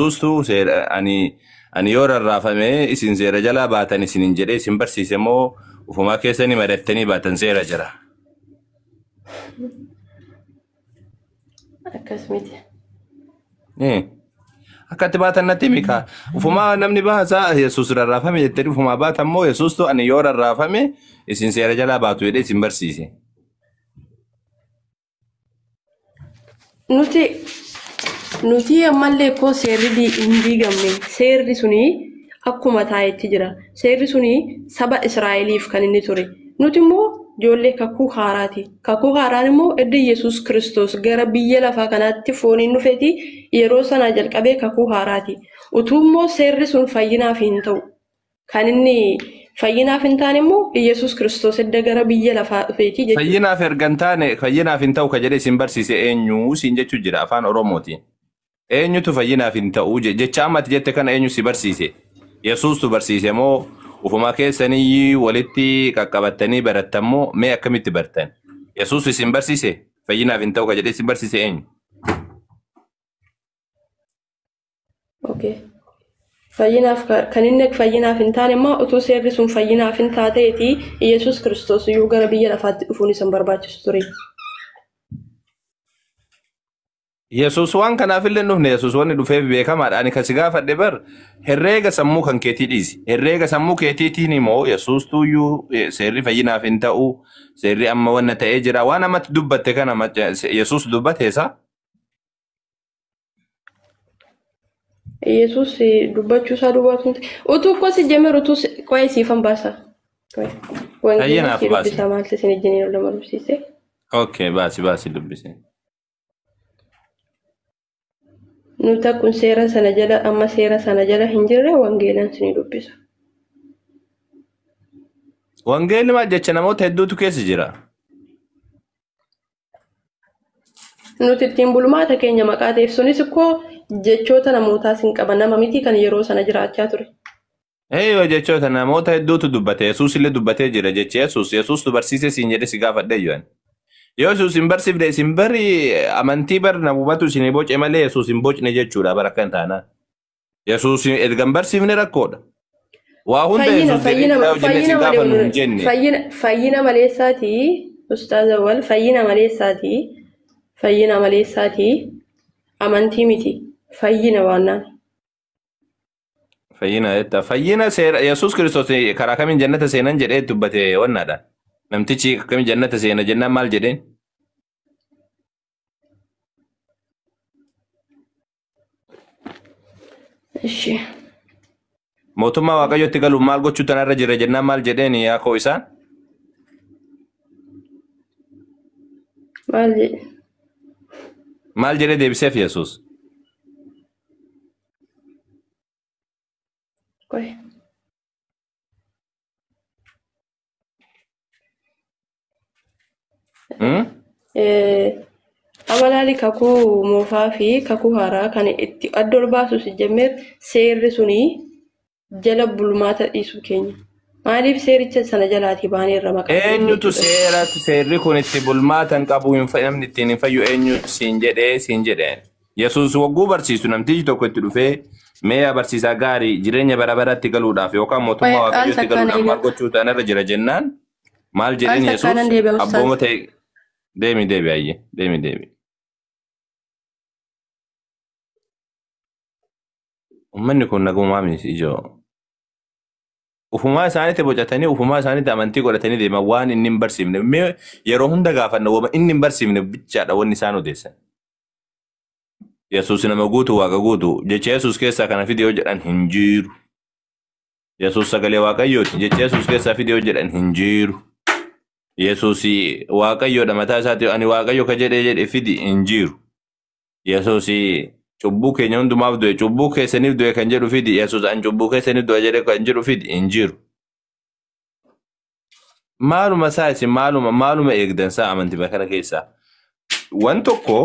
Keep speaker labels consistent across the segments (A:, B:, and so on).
A: Yesuustu seera ani yoo rarraafame isin seera jalaa baatan isinin jedhee isin barsiise moo ufumaa keessanii madattanii baatan seera jira?
B: Akkas miti.
A: Akkatti baatan natti himi kaa. Ufumaa namni baasaa Yesuus rarraafame jettanii ufumaa baatan moo Yesuustu ani yoo rarraafame isin seera jalaa baatu jedhee isin barsiise?
B: Nuti ammallee koo seerri hin diigamne. Seerri suni akkuma taa'etti jira. Seerri suni saba Israa'eliif kan inni ture. Nuti immoo ijoollee kakuu haaraati. Kakuu haaraan immoo edda Yesuus Kiristoos gara biyya lafaa kanaatti fooniin dhufeeti yeroo sanaa jalqabee kakuu haaraati. Utuu immoo seerri sun fayyinaaf hin ta'u. Kan inni fayyinaaf hin taane immoo Yesuus Kiristoos edda gara biyya lafaa dhufeeti jechuudha.
A: Fayyinaaf erga hin taane fayyinaaf hin ta'u ka jedhee isin barsiise eenyu siin jechuu jira afaan Oromootiin. Eenyutu fayyinaaf hin ta'u jecha ammati jette kana eenyu si barsiise? Yesuustu barsiise moo ufumaa keessanii walitti qaqqabattanii barattan moo mee akkamitti bartan? Yesuus isin barsiise fayyinaaf hin ta'u ka jedhee isin barsiise eenyu?
B: Okay. Fayyinaaf kan inni fayyinaaf hin taane immoo utuu seerri sun fayyinaaf hin taateeti Yesuus Kiristoos iyyuu gara biyya lafaatti dhufuun isa hin barbaachisu ture.
A: Yesuus waan kanaaf illee hin dhufne. Yesuus wanni dhufeef beekamaadha. Ani kan si gaafadhe bar herreega sammuu kan keetii dhiisi. Herreega sammuu keetiitiin immoo Yesuus tuyyuu seerri fayyinaaf hin ta'u, seerri amma wanna ta'ee jira. Waan ammatti dubbatte kana Yesuus dubbate isaa?
B: Yesuus dubbachuu isaa duwwaatu miti. Utuu koo si jameeru utuu qo'ee siifan baasa. Wangeela
A: Fayyinaaf
B: si
A: baasi.
B: dubbisa maaltu isin ijjiniin lama dubbisiise.
A: Okay, baasi baasi dubbise.
B: Nuti akkuma seera sana jala amma seera sana jala hin jirre wangeelaan isinii dubbisa.
A: Wangeelli maal jecha namoota hedduutu keessa jira.
B: Nuti ittiin bulmaata keenya maqaa ta'eef sunis ikkoo jechoota namootaas hin qaban nama miti kan yeroo sana jiraachaa ture.
A: Eeyyoo jechoota namoota hedduutu dubbate. Yesuus illee dubbatee jira jecha Yesuus. Yesuus barsiise siin jedhe si gaafadhe iyyuu ani. Yoo Yesuus hin barsiifne isin bari amantii bar namumatu isin boce malee Yesuus hin bocne jechuudha bara akkan taanaan. Yesuus erga hin barsiifne rakkoodha. Waa hunda
B: Fayyina
A: Yesuus jedhee
B: fayyina
A: jira yoo jenne
B: fayyina
A: isin
B: malee
A: gaafannu hin jenne.
B: fayyina fayyina maleessaati Ustaaz Awwal fayyina maleessaati fayyina maleessaati amantii miti fayyina waannaan.
A: Fayyina jetta. Fayyina seera Yesuus Kiristoos karaa kamiin jannata seenan jedhee dubbate wannaadha. Namtichi akkamiin jannata seena jennaan maal jedheen?
B: Ishi.
A: Mootummaa Waaqayyootti galuun maal gochuu tanarra jira jennaan maal jedheen yaa koo isaan?
B: Maal jedhe?
A: Maal jedhee deebiseef Yesuus?
B: Qoy.
A: Hmm?
B: Amalaali kakuu moofaa fi kakuu haaraa kan itti adda ol baasu si jemmeer seerri suni jala bulmaata dhiisuu keenya. Maaliif seericha sana jalaatii baaneerra maqaa ta'eef
A: Eenyutu
B: jechuudha.
A: seeratti seerri kun itti bulmaatan qabu hin namni ittiin hin fayyu eenyu siin jedhee siin jedheen. Yesuus wagguu barsiisu namtichi tokko itti dhufee mee yaa barsiisaa gaarii jireenya bara baraatti galuudhaaf yookaan
B: Qoy
A: mootummaa
B: al
A: Waaqayyootti
B: takkaan
A: galuudhaaf maal
B: eegaa.
A: gochuu tanarra jira jennaan maal
B: Al
A: jedheen Yesuus
B: takkaanan deebi'a ustaaz.
A: abbooma ta'e deemi deebi ayyee deemi deebi. Uummanni kun nagumaa miti ijoo. Ufumaa isaaniitti bocatanii ufumaa isaaniitti amantii godhatanii deeman waan inni hin barsiifne mee yeroo hunda gaafanna wama inni hin barsiifne bichaadha wanni isaan odeessan. Yesuus nama guutu waaqa guutu jecha Yesuus keessaa kana fide yoo jedhan hin jiru. Yesuus sagalee waaqayyooti jecha Yesuus keessaa fide yoo jedhan hin jiru. Yesuus waaqayyoodha mataa isaati ani waaqayyo ka jedhee jedhe fidi hin jiru. Yesuus cubbuu keenya hundumaaf du'e cubbuu keessaniif du'e kan jedhu fidi Yesuus ani cubbuu keessaniif du'e jedhe kan jedhu fidi hin jiru. Maaluma isaa isin maaluma maaluma eegdan isaa amantii kana keessaa. Wan tokko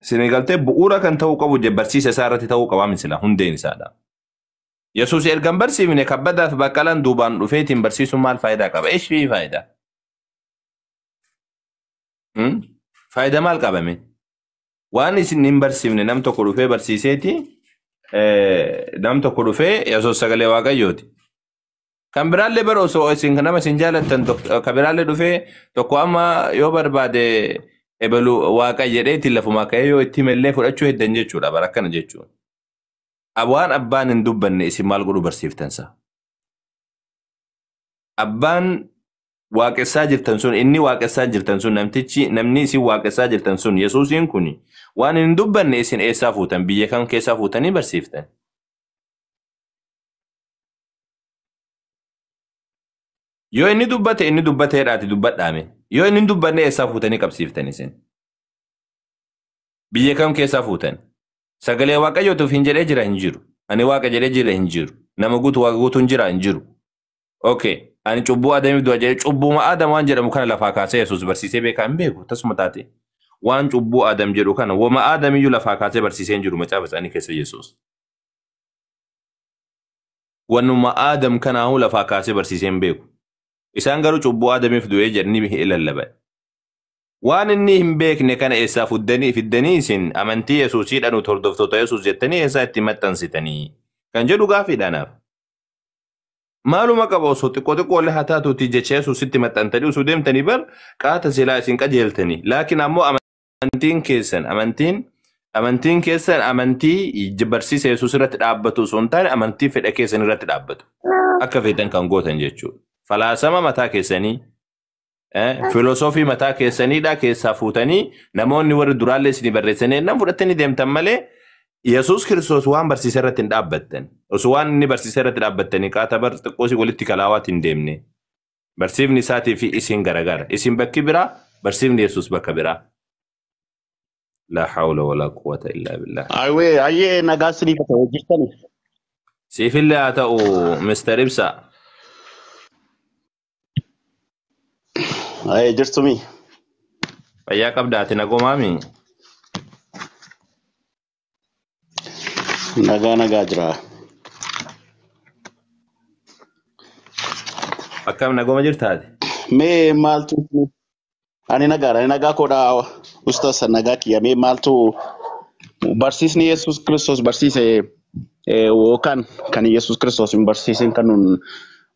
A: isin galtee bu'uura kan ta'uu qabu barsiisa isaa irratti ta'uu qabaa misila hundeen isaadha. Yesuus erga hin barsiifne kabbadaaf baqqalaan duubaan dhufeetiin barsiisuun maal faayidaa qaba? Ishii faayidaa. Faayidaa maal qabame? Waan isin hin barsiifne nam tokko dhufee barsiiseeti Nam tokko dhufee Yesuus sagalee Waaqayyooti. Kan biraallee bara osoo isin nama isin jaalattan kan biraallee dhufee tokko amma yoo barbaade ebelu Waaqa jedhee ittiin lafumaa ka'ee yoo itti himellee fudhachuu heddan jechuudha bara akkana jechuun. Waan abbaan hin dubbanne isin maal godhuu barsiiftansa? Abbaan waaqessaa jirtan sun inni waaqessaa jirtan sun namtichi namni isin waaqessaa jirtan sun Yesuusiin kun waan hin dubbanne isin eessaa fuutan biyya kam keessaa fuutanii barsiiftan? Yoo inni dubbate inni dubbateedhaati dubbadhaame. Yoo inni hin dubbanne eessaa fuutanii qabsiiftan isin? Biyya kam keessaa fuutan? Sagalee Waaqayyootuuf hin jedhee jira hin jiru. Ani Waaqa jedhee jira hin jiru. Nama guutuu Waaqa guutuun jira hin jiru. Okay. Ani cubbuu Adamiif du'a jedhee cubbuma Adam waan jedhamu kana lafaa kaasee Yesuus barsiisee beekaa hin beeku. Tasuma taate. Waan cubbuu Adam jedhu kana wama Adamiyyuu lafaa kaasee barsiisee hin jiru macaafa isaanii keessa Yesuus. Wannuma Adam kanaahuu lafaa kaasee barsiisee hin beeku. Isaan garuu cubbuu Adamiif du'ee jedhanii lallaban. Waan inni hin beekne kana eessaa fiddanii isin amantii Yesuusiidhaan nuti hordoftoota Yesuus jettanii eessaa itti maxxansitanii kan jedhu gaaffiidha anaaf. Maaluma qaba osoo xiqqoo xiqqoo haa taatuuti jecha Yesuusitti maxxantanii osoo deemtanii bar qaata silaa isin qajeeltanii. Laakiin ammoo amantiin keessan amantiin keessan amantii barsiisa Yesuus irratti dhaabbatu osoo hin taane amantii fedha keessan irratti dhaabbatu. Akka feetan kan gootan jechuudha. Falaasama mataa keessanii filosoofii mataa keessaniidha keessaa fuutanii namoonni warri duraallee isinii barreessanii nan fudhattanii deemtan malee Yesuus Kiristoos waan barsiisa irratti hin dhaabbattan. Osoo waan inni barsiisa irratti dhaabbattanii qaata bar xiqqoosii walitti kalaawaatti hin deemne. Barsiifni isaatii fi isin garagara. Isin bakki biraa, barsiifni Yesuus bakka biraa. Laa hawla walaa quwwata illaa billah.
C: Ayyee ayyee nagaa isiniif haa ta'u jirtani.
A: Siifillee haa ta'u Mr. Ibsaa.
C: Ayyee jirtumi.
A: Fayyaa qabdaa ati nagomaami?
C: Nagaa nagaa jira.
A: Akkam nagoma jirtaati?
C: Mee maaltu ani nagaadha ani nagaa koodha ustaas nagaa kiyya mee maaltu barsiisni Yesuus Kiristoos barsiise yookaan kan Yesuus Kiristoos hin barsiisin kan nun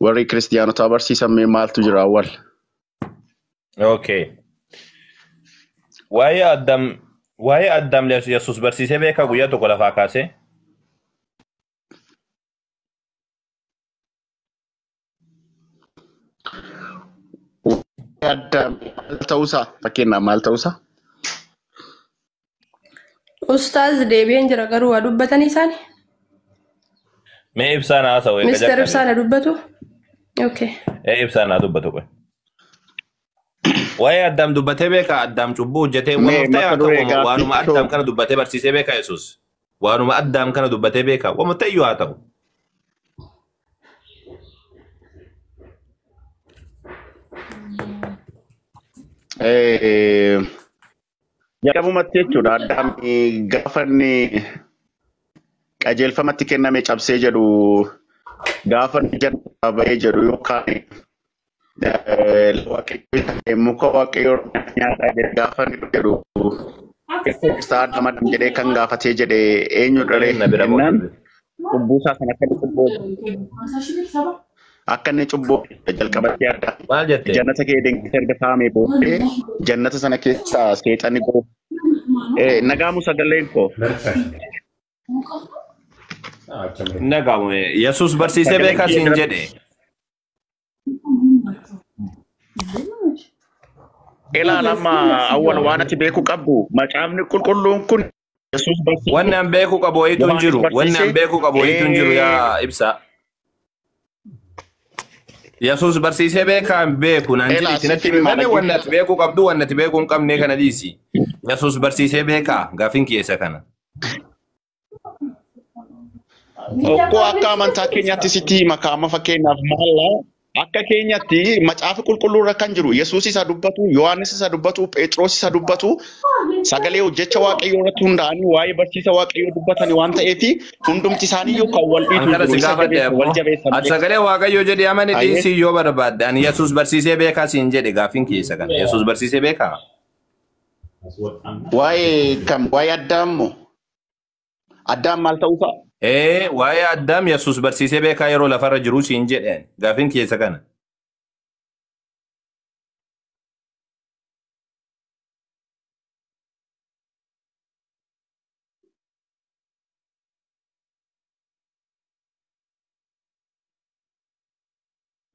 C: warri kiristiyaanotaa barsiisan mee maaltu jira awwal?
A: Okay. Waa'ee Addaam Yesuus barsiisee beekaa guyyaa tokko lafaa kaasee?
C: Addaam maal ta'uusaa fakkeenyaaf maal ta'uusaa?
B: Ustaaz deebi'een jira garuu waa dubbatanii isaani?
A: Mee ibsaan haasa'u eega
B: Mr.
A: jalqabe.
B: Ibsaan haa dubbatu? Okay.
A: Ibsaan haa dubbatu qoy. Waa'ee Addaam dubbatee beekaa Addaam cubbuu hojjetee
C: Mee
A: waan ta'e
C: mata
A: haa
C: duree
A: ta'u waanuma
C: gaaffii
A: Addaam kana dubbatee barsiisee beekaa Yesuus. Waanuma Addaam kana dubbatee beekaa waan ta'e iyyuu haa ta'u.
C: Jalqabumatti jechuudha Addaam gaafa inni qajeelfamatti kenname cabsee jedhu gaafa inni jalqaba ba'ee jedhu yookaan Waaqayyo muka Waaqayyo nyaataa jedhe gaafa inni jedhu isaa Addaam Addaam jedhee kan gaafatee jedhe eenyu dhalee
A: Na bira
C: jennaan
A: booda.
C: cubbuu isaa sana akka inni cubbuu akka inni cubbuu jalqabatti Addaam
A: Maal jette?
C: jannata kee deemtee erga saamee booddee jannata sana keessaa seexanni goo nagaamu sagaleen koo
A: Nagaamu Yesuus barsiisee
C: sagaleen
A: beekaa
C: kiyya
A: siin
C: jira
A: jedhe.
C: Ilaal amma awwal waan ati beekuu qabdu macaafni qulqulluun kun Yesuus
A: Wanni
C: barsiise
A: an beekuu qabu wayiitu hin
C: Yohaannis
A: jiru. Wanni an
C: barsiise
A: beekuu qabu wayiitu hin jiru yaa ibsaa. Yesuus barsiisee beekaa hin beeku naan
C: Elaa
A: jedhi natti
C: sitti
A: himi
C: hima
A: malee wanni ati
C: dhaggeeffadhu.
A: beekuu qabdu wanni ati beekuu hin qabne kana dhiisi. Yesuus barsiisee beekaa gaaffiin kiyya isa kana.
C: Okkoo akka amantaa keenyaatti sitti hima kaama fakkeenyaaf maalla akka keenyatti macaafa qulqulluu irra kan jiru Yesuus isa dubbatu, Yohaannis isa dubbatu, Phexros isa dubbatu sagalee hojjecha Waaqayyoo irratti hundaa'anii waa'ee barsiisa Waaqayyoo dubbatanii waan ta'eef hundumti isaaniiyyuu kan wal
A: An
C: dhiitu hin
A: kana
C: jiru
A: si
C: isa
A: gaafadhe
C: jabeessa wal
A: ammoo
C: jabeessa
A: ati
C: malee.
A: sagalee Waaqayyoo jedhi amani
C: Ayyee.
A: dhiisii yoo barbaadde ani Yesuus barsiisee beekaa siin jedhe gaaffiin kiyya isa kana. Yesuus barsiisee beekaa?
C: Waa'ee kam waa'ee Addaam moo? Addaam maal ta'uusaa?
A: Waa'ee Addaam Yesuus barsiisee beekaa yeroo lafarra jiru siin jedheen gaafiin keessa kana.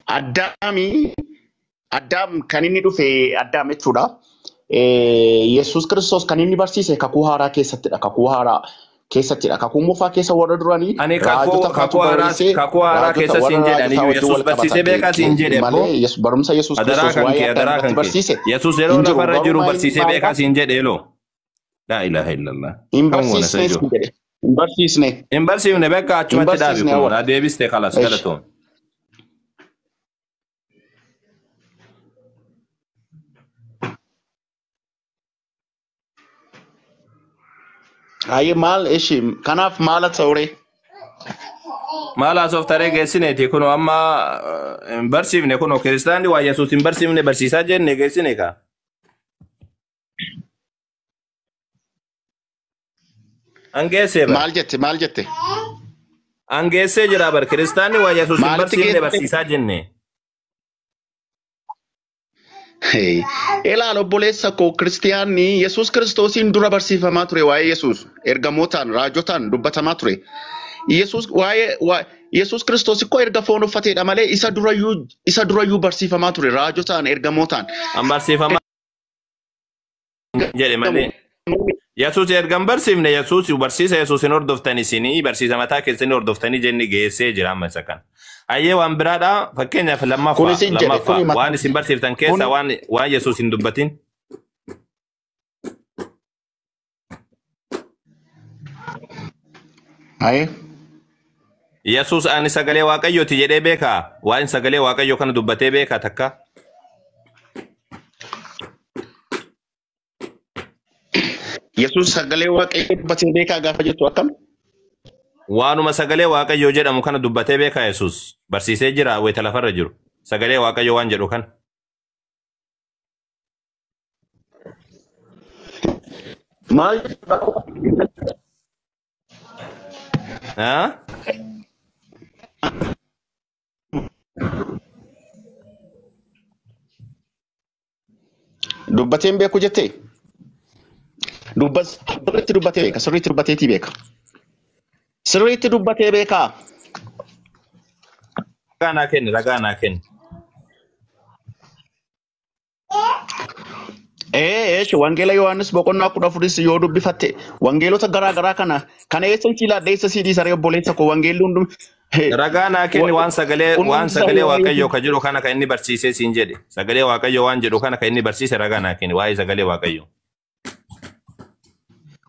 C: Addaami Addaam kan inni dhufe Addaam jechuudha. Yesuus Kiristoos kan inni barsiise kakuu haaraa keessattidha. Kakuu haaraa keessattidha. Kakuu moofaa keessa warra duranii
A: Ani
C: raajota
A: kakuu
C: faatu
A: kakuu haaraa
C: barreessee
A: kakuu haaraa
C: raajota
A: keessa
C: warra
A: siin jedhan
C: raajotaa
A: iyyuu
C: wajjin
A: Yesuus
C: wal
A: barsiisee
C: qabata
A: beekaa siin jedhe
C: malee
A: abboo.
C: Barumsa Yesuus
A: Adaraa
C: Kiristoos
A: kan
C: waa'ee
A: kee
C: Addaam
A: adaraa
C: irratti
A: kan kee.
C: barsiise
A: Yesuus yeroo
C: hin jiru.
A: lafarra
C: Garuu
A: jiru
C: maal
A: barsiisee
C: maalidha?
A: beekaa siin jedhe eloo. Laa ilaaha illallah.
C: Hin
A: Kan goona isa
C: barsiisne
A: ijoo.
C: siin jedhe. Hin barsiisne.
A: Hin barsiifne beekaa
C: Hin
A: achumatti dhaabi
C: barsiisne
A: kun.
C: awwal.
A: Naa deebiste kalas
C: Esh.
A: galatoom.
C: Hayyee maal eshi kanaaf maala ta'ure?
A: Maal haasoftaree geessineeti kun amma hin barsiifne kun kiristaanni waa Yesuus hin barsiifne barsiisaa jenne geessine kaa. An geessee bar.
C: Maal jette maal jette?
A: An geessee jira bar kiristaanni waa Yesuus hin
C: Maalitti
A: barsiifne
C: geessite?
A: barsiisaa jenne.
C: Hey, ilaal obboleessa koo kiristiyaanni Yesuus Kiristoosiin dura barsiifamaa ture waa'ee Yesuus ergamootaan raajotaan dubbatamaa ture. Yesuus waa'ee Yesuus Kiristoos ikkoo erga foon uffateedha malee isa durayyuu barsiifamaa ture raajotaan ergamootaan.
A: An barsiifamaa jedhe malee. Yesuus erga hin barsiifne Yesuus barsiisa Yesuus hin hordoftan isinii barsiisa mataa keessanii hordoftanii jenne geessee jira amma isa kana. Hayyee waan biraadha fakkeenyaaf lammaffaa
C: Kunis hin jedhe
A: lammaffaa
C: kuni mataa
A: waan isin barsiiftan keessaa
C: kuni
A: waan Yesuus hin dubbatin.
C: Hayyee.
A: Yesuus ani sagalee Waaqayyooti jedhee beekaa? Waan sagalee Waaqayyoo kana dubbatee beekaa takka?
C: Yesuus sagalee Waaqayyoo dubbatee beekaa gaafa jettu akkam?
A: Waanuma sagalee Waaqayyoo jedhamu kana dubbatee beekaa Yesuus barsiisee jira wayita lafarra jiru. Sagalee Waaqayyoo waan jedhu kana.
C: Maal
A: Haa?
C: Dubbatee hin beeku jettee? Sirriitti dubbatee beeka. Sirriitti dubbateetii beeka. Sirriitti dubbatee beekaa.
A: Ragaa naa kenni ragaa naa kenni.
C: Eesh Wangeela Yohaannis boqonnaa 14 yoo dubbifatte wangeelota garaa garaa kana eessa si laadha eessa si dhiisaree obboleessa koo wangeelli hundum
A: Ragaa naa kenni waan sagalee waan
C: hundumti
A: sagalee
C: isaa
A: Waaqayyoo ka jedhu kana kan inni barsiisee siin jedhe. Sagalee Waaqayyoo waan jedhu kana kan inni barsiise ragaa naa kenni waa'ee sagalee Waaqayyoo.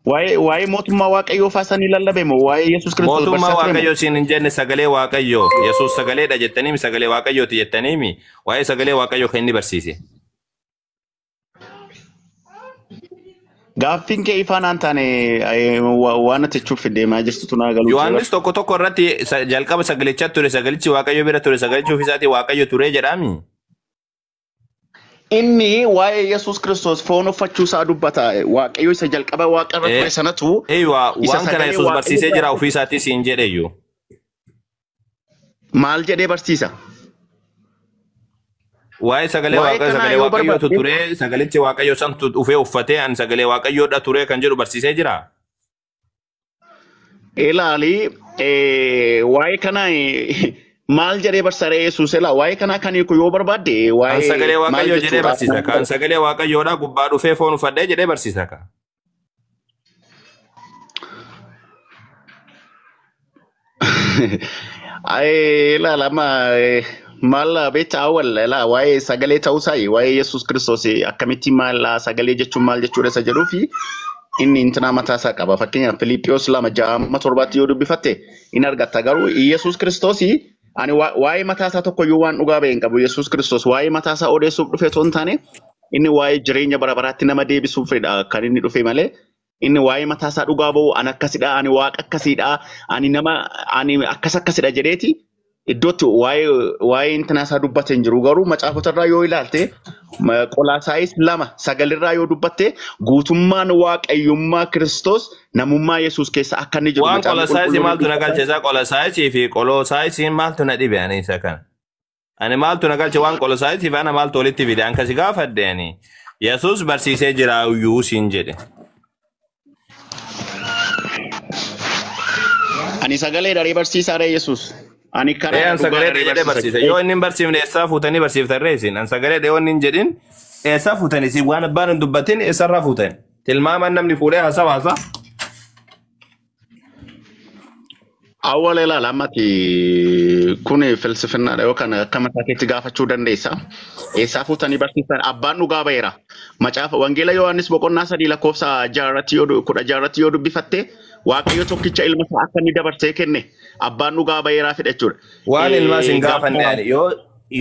C: Waa'ee mootummaa Waaqayyoo faasanii lallabe moo waa'ee Yesuus Kiristoos
A: Mootummaa
C: barsiisaa ture moo?
A: Waaqayyoo siin hin jenne sagalee Waaqayyoo. Yesuus sagaleedha jettaniimi sagalee Waaqayyooti jettaniimi waa'ee sagalee Waaqayyoo kan inni barsiise.
C: Gaaffiin kee ifaan aan taane waan ati jechuuf deemaa jirtutu naa galuu jira.
A: Yohaannis 1:1 irratti jalqaba sagalichaa ture sagalichi Waaqayyo bira ture sagalichi ofiisaatii Waaqayyo ture jedhaami.
C: Inni waa'ee Yesuus Kiristoos foon uffachuu isaa dubbata. Waaqayyo isa jalqaba waaqa irra ture sanatu
A: Eeywa
C: isa
A: waan kana
C: sagalee
A: Yesuus
C: Waaqayyo
A: barsiisee
C: bira
A: jira ofiisaatii siin jedheyyuu.
C: Maal jedhee barsiisa?
A: Waa'ee sagalee
C: Waa'ee
A: Waaqayyo
C: kanaa
A: sagalee
C: yoo
A: Waaqayyootu
C: barbaadde
A: ture sagalichi Waaqayyo santu dhufee uffatee ani sagalee Waaqayyoodha ture kan jedhu barsiisee jira.
C: Ilaali waa'ee kanaa maal jedhee barsiisa Yesuus ilaa waa'ee kanaa kan hiiku yoo barbaadde
A: Kan
C: waa'ee
A: sagalee
C: maal
A: Waaqayyoo jedhee
C: jechuudha?
A: barsiisa. Kan sagalee Waaqayyoodha gubbaa dhufee foon uffadhee jedhee barsiisa. Ka.
C: Ilaala amma maal beektaa awwal ilaa waa'ee sagalee ta'uusaa waa'ee Yesuus Kiristoos akkamitti maal sagalee jechuun maal jechuudha isa jedhuu fi inni intinaa mataa isaa qaba. Fakkeenyaaf Filiippiyoos 2:6-7 yoo dubbifatte in argatta. Garuu Yesuus Kiristoos ani waa'ee mataa isaa tokkoyyuu waan dhugaa ba'e hin qabu. Yesuus Kiristoos waa'ee mataa isaa odeessuuf dhufe osoo hin taane inni waa'ee jireenya bara baraatti nama deebisuufidha kan inni dhufe malee inni waa'ee mataa isaa dhugaa ba'u ani akkasidha, ani waaqa akkasidha, ani nama ani akkas akkasidha jedheeti Iddootti waa'ee intina isaa dubbate hin jiru garuu macaafota irraa yoo ilaalte Qolaasaayis 2:9 irraa yoo dubbatte guutummaan waaqayyummaa Kiristoos namummaa Yesuus keessa akka inni jiru
A: Waan
C: macaafni
A: qolosaayisii
C: qulqulluun
A: maaltu na
C: dubbata.
A: galche isaa qolosaayisii fi qolosaayisiin maaltu na dhibe ani isa kana. Ani maaltu na galche waan qolosaayisii fi ana maaltu walitti fide an kasi gaafadhe ani. Yesuus barsiisee jira iyyuu siin jedhe.
C: Ani sagalee dharee barsiisaa ree Yesuus. Ani
A: Ee
C: karaa
A: an
C: dhugaa
A: sagalee
C: dharee
A: jedhee
C: barsiisa.
A: barsiise. Yoo inni hin barsiifne eessaa fuutanii barsiiftan ree isin? An sagalee yoo inni hin jedhin eessaa fuutan isin waan abbaan hin dubbatin eessarraa fuutan? Tilmaamaan namni fuudhee haasawa haasaa.
C: Awwaala ilaala ammati kun filsifinnaadha yookaan akka mataa keetti gaafachuu dandeessa. Eessaa fuutanii barsiisan abbaan dhugaa ba'eera. Macaafa Wangeela Yohaannis boqonnaa 3 lakkoofsa 16 irratti yoo dubbifatte Waaqayyo tokkicha ilma isaa akka inni dabarsee kenne abbaan dhugaa ba'eeraa fedha jechuudha.
A: Waan ilmaa sin
C: Gaafa
A: gaafanne ani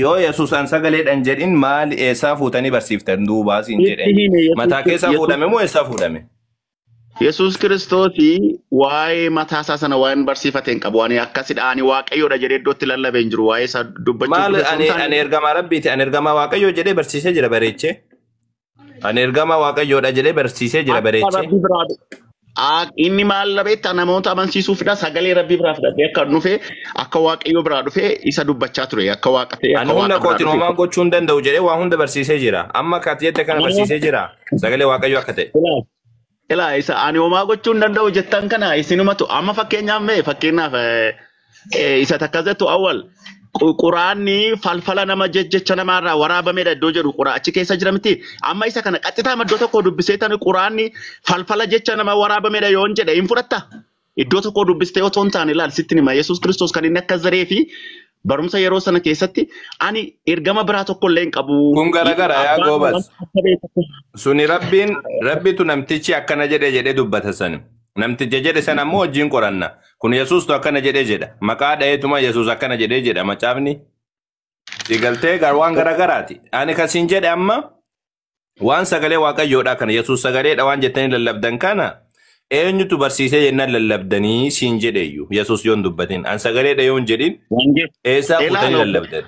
A: yoo Yesuus an sagaleedhaan jedhin maal eessaa fuutanii barsiiftan duubaa siin
C: itti
A: jedhe.
C: hime
A: Mataa keessaa fuudhame moo eessaa fuudhame?
C: Yesuus Kiristoos waa'ee mataa isaa sana waan barsiifate hin qabu. Ani akkasidha ani Waaqayyoodha jedhee iddootti lallabee hin jiru. Waa'ee isaa dubbachuuf
A: Maal
C: dhufe osoo hin
A: ani
C: taane
A: ani ergamaa rabbiiti ani ergamaa waaqayyoo jedhee barsiisee jira bareechee. Ani ergamaa waaqayyoodha jedhee barsiisee jira
C: akka
A: bareechee.
C: rabbi biraa inni maal beektaa namoota amansiisuufidha sagalee rabbii biraa fudhatee akka dhufe akka waaqayyo biraa dhufe isa dubbachaa ture akka waaqa ta'e
A: Ani
C: akka
A: humna
C: waaqa biraa
A: kootiin
C: dhufe.
A: homaa gochuu hin danda'u jedhee waa hunda barsiisee jira. Amma akka ati jette kana barsiisee jira. Sagalee waaqayyoo akka ta'e.
C: Ilaa ilaa isa ani homaa gochuu hin danda'u jettan kana isinumatu amma fakkeenyaaf mee fakkeenyaaf isa takka jettu awwal quraanni falfala nama jejjecha namaarraa waraabamedha iddoo jedhu qura achi keessa jira miti amma isa kana qaxxitaa iddoo tokko dubbisee tani quraanni falfala jecha nama waraabamedha yoon jedhe hin fudhatta. Iddoo tokko dubbistee otoo hin taane ilaal sitti hima Yesuus Kiristoos kan inni akka zaree fi barumsa yeroo sana keessatti ani ergama biraa tokko illee hin qabu.
A: Kun garagara yaa
C: Abbaan
A: goobas.
C: wanta akka beeku.
A: Suni rabbiin rabbitu namtichi akkana jedhe jedhee dubbata sani. Namticha jedhe sana ammoo wajjin qoranna. Kun Yesuustu akkana jedhee jedha. Maqaa dhaheetuma Yesuus akkana jedhee jedha macaafni. Si galtee waan garagaraati. Ani kasiin jedhe amma waan sagalee waaqayyoodha kana Yesuus sagaleedha waan jettanii lallabdan kana eenyutu barsiisee jennaan lallabdanii siin jedheeyyu Yesuus yoon dubbatin. An sagaleedha yoon jedhin
C: Wangeela.
A: eessaa fuutanii
C: Ilaalo.
A: lallabdan?